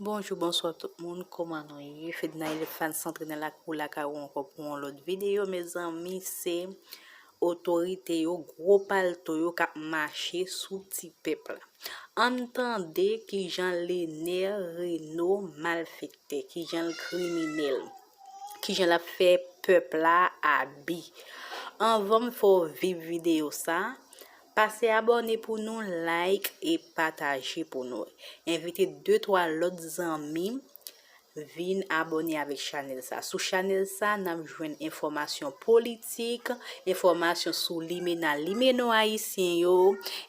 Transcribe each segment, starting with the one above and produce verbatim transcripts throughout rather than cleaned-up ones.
Bonjou, bonswa tout moun, kòman nou ye? Fednaelle Fans antre nan lakou lakay ou ankò pou yon lòt videyo, mezanmi, se otorite yo, gwo palto yo k ap mache sou ti pèp la. Ann tande kijan Lener Reno malfektè, kijan l kriminèl, kijan l ap fè pèp la abi. Anvan m fè w viv videyo sa, pase abòne pou nou, like e pataje pou nou. Envite de twa lòt zanmi vin abòne avèk chanèl sa. Sou chanèl sa, n ap jwenn enfòmasyon politik, enfòmasyon sou limena limeno ayisyen yo,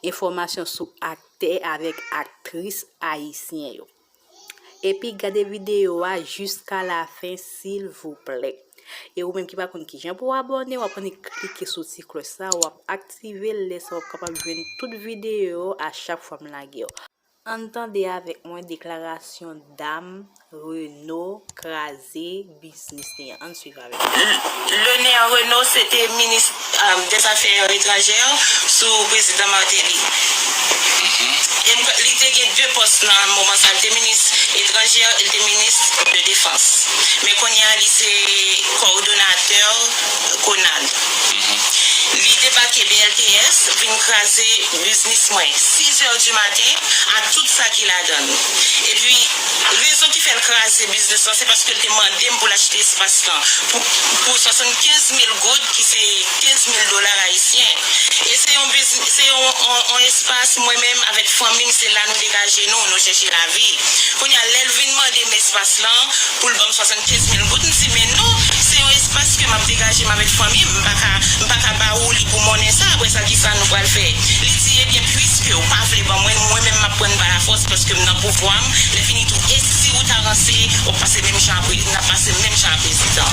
enfòmasyon sou aktè avèk aktris ayisyen yo. Epi gade videyo a jiska lafen, silvouplè. E ou menm ki pa konn kijan pou w abòne, w ap annik klike sou ti klòch sa, w ap aktive l, lè sa w ap kapab jwenn tout videyo a chak fwa m lage yo. Ann tande avèk mwen deklarasyon dam Reno kraze biznis li an. Ann swiv avèk mwen. Lener Reno se te minis, um, dèzafè etranjè sou prezidan Martelly. E m kwè li te gen de pòs nan moman sa. Li te minis etranjè, li te minis de defans. Men kounye a, li se kowòdonatè konad. Li debake B L T S, vin kraze biznis mwen, sizè di maten, ak tout sa ki ladan l. Epi, rezon ki fè l kraze biznis lan, se paske l te mande m pou l achte espas lan pou, pou swasannkenz mil goud, ki se kenz mil dola ayisyen. E se yon biz-, se yon, yon, yon espas, mwen menm avèk fanmi m, se la nou degaje nou, nou chèche lavi. Kounye a, lè l vin mande m espas lan, pou l ban m swasannkenz mil goud, m di, men non, se yon espas ke m ap degaje m avèk fanmi m, m pa ka, m pa ka ba ou li pou monnen sa, apre sa, kisa nou pral fè? Li di, ebyen, piske ou pa vle ban mwen, mwen menm m ap pran l pa lafòs, paske m nan pouvwa m, lè fini tou, e si ou ta ranse, w ap pase menm jan apre, n ap pase menm jan a prezidan.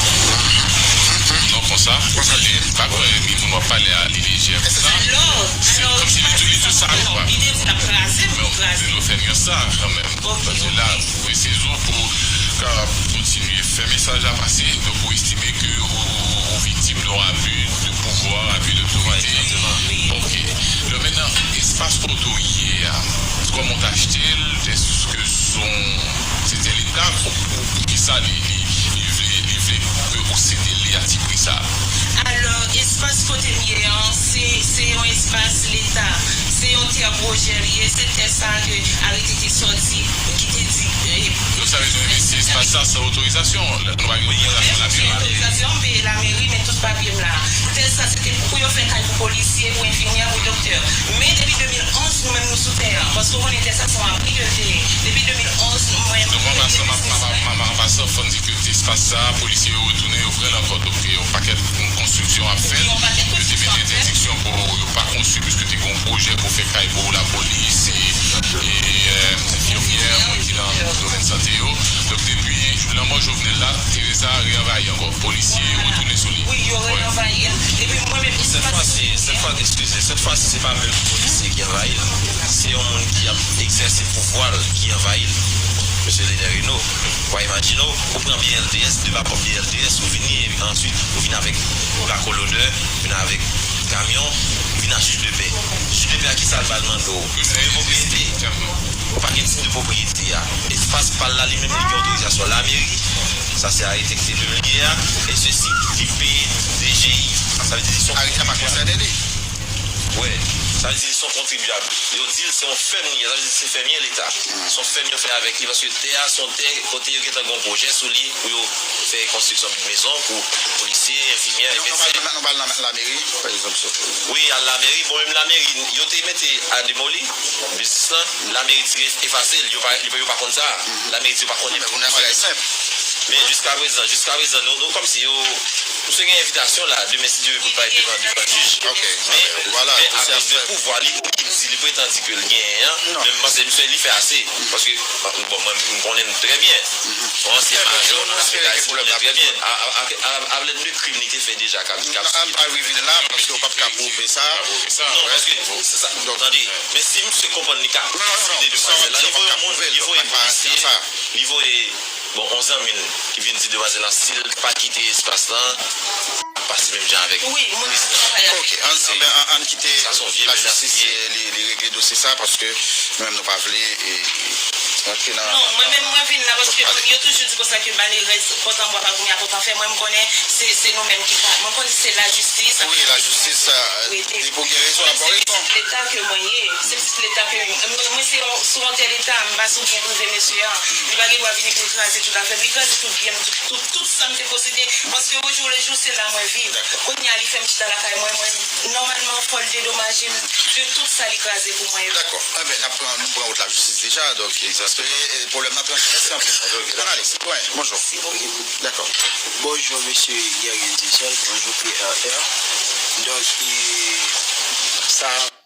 Non, konsa, konsa li ye, m pa kwè ni moun w ap pale a, li lejè konsa. Alò, se alò, kòmsi li tou, li tou saj, alò, kwa. Li te di l ap kraze m, li kraze. Men nou fè nuans sa, kanmenm. Ok, paske la, ok. Ou presize w pou kapab kontinye fè mesaj la pase, donk ou estime ke ou, ou, ou viktim de yon abi de pouvwa, abi de otorite. Egzakteman, wi. Ok. Donk, mentnan, espas kote w ye a, kòman w t achte l? Èske se yon, se te Leta? Pou, pou, poukisa li, li, li vle, li vle ke ou sede li a ti pri sa? Alò, espas kote m ye an, se, se yon espas Leta. Se yon tè pwojè li ye, se tè sa ke arete te sòti, ki te di, eh, Donk, sa vle di, nou envesti espas sa san otorizasyon. Nou pa gen otorizasyon lameri. Wi, otorizasyon, m peye lameri, men tout papye m la. Tè sa, se te pou yo fè kay pou polisye, pou enfimyè, pou doktè. Men depi de mil onz, nou menm nou sou tè an. Paske w konnen tè sa, se yon abri ke l te ye. Depi de mil onz, mwen, mwen, mwen, mwen, mwen, mwen, an pasan, fò n di ke espas sa, polisye yo retounen, yo pran l ankò. Donk, yon pakèt konstriksyon ap fèt. Yo te mete entèdiksyon pou yo pa konstwi, piske te gen yon pwojè pou fè kay pou lapolis e, e, e, enfimyè, moun ki nan domèn sante yo. Donk, depi lanmò Jovenel la, teren sa a reanvayi ankò. Polisye yo retounen sou li. Wi, yo reanvayi l. Epi mwen menm, sèt fwa, se, sèt fwa, eskize, sèt fwa, se pa menm polisye ki anvayi l. Se yon moun ki ap egzèse pouvwa l ki anvayi l. Mesye Lener Reno, w a imajine w, ou pran B L T S, de pa pòt B L T S, ou vini, epi answit, ou vin avèk bakolodè, vin avèk kamyon, vin a jij de pè. Jij de pè a, kisa l pral mande w? Tit de pwopriyete. Ou pa gen tit de pwopriyete a. Espas pa l la, li menm, li gen otorizasyon lameri. Sa se arete ki te pibliye a. E sesi, li peye D G I. Sa vle di li se yon kontribyab. Arete a pa konsène li. Wi. Sa vle di li se yon kontribyab. Yo di l se yon fèmye. Sa vle di se fèmye Leta. Se yon fèm yo fè avèk li, paske tè a se yon tè kote yo gentan gen yon pwojè sou li pou yo fè konstriksyon mezon pou polisye, enfimyè, medsen. Nou pral nan, nou pral nan lameri, pa egzanp, sou. Wi, al lameri. Bon, menm lameri, yo te mete a demoli biznis lan, lameri di efase l, yo pa, yo pa konn sa. Lameri di yo pa konnen. Men kounye a, bagay senp. Men jiska prezan, jiska prezan, nou, nou kòmsi yo, misye gen envitasyon la, demen, si Dye vle, pou l pale devan, devan jij. Ok. Men, men akoz de pouvwa li, li di, li pretann di ke l genyen an, men m panse misye, li fè ase. Paske, bon, mwen, m konnen l trè byen. Yon ansyen majò nan lame dayisyen, m konnen l trè byen. A, a, a, a, avèk de krim li te fè deja, k ap, k ap site. Ann pa rive la, paske w p ap ka pwouve sa. Non, paske, se sa, tande. Men si misye konprann li ka entimide demwazèl la, li voye yon moun, li voye polisye, li voye Bon, yon zanmi l ki vin di demwazèl lan, si l pa kite espas lan, l ap pase menm jan avèk. Wi, moun nan travay ak. Ok, ann, ann, ann kite lajistis, eh, li, li regle dosye sa, paske nou menm nou pa vle, eh, rantre nan. Non, mwen menm, mwen vin la, paske yo toujou di konsa ke malerèz, pòt an bwa pa goumen a pòt an fè. Mwen, m konnen se, se nou menm ki ka. Mwen, m konnen se lajistis. Wi, lajistis, euh, li pou gen rezon, l ap gen rezon. Se pitit Leta ke mwen ye. Se pitit Leta ke mwen, mwen se yon, sou yon tè Leta, m pa sou byen prive mesye a. Li pa gen dwa vini pou l kraze tout afè m. Li kraze tout byen m, tout, tout, tout sa m te posede. Paske ojoulejou, se la mwen viv. Dakò. Kounye a, li fè m chita lakay mwen, mwen, nòmalman, fò l dedomaje m de tout sa li kraze pou mwen yo. Dakò. Enben, n ap pran, nou pran wout lajistis deja, donk, egzakteman, e, pwoblèm nan tranche. Mèsi anpil. Ok, dakò. Jounalis, sitwayen, bonjou. Dakò. Bonjou, mesye Guerrier Dussel, bonjou, P R R. Donk, e, sa,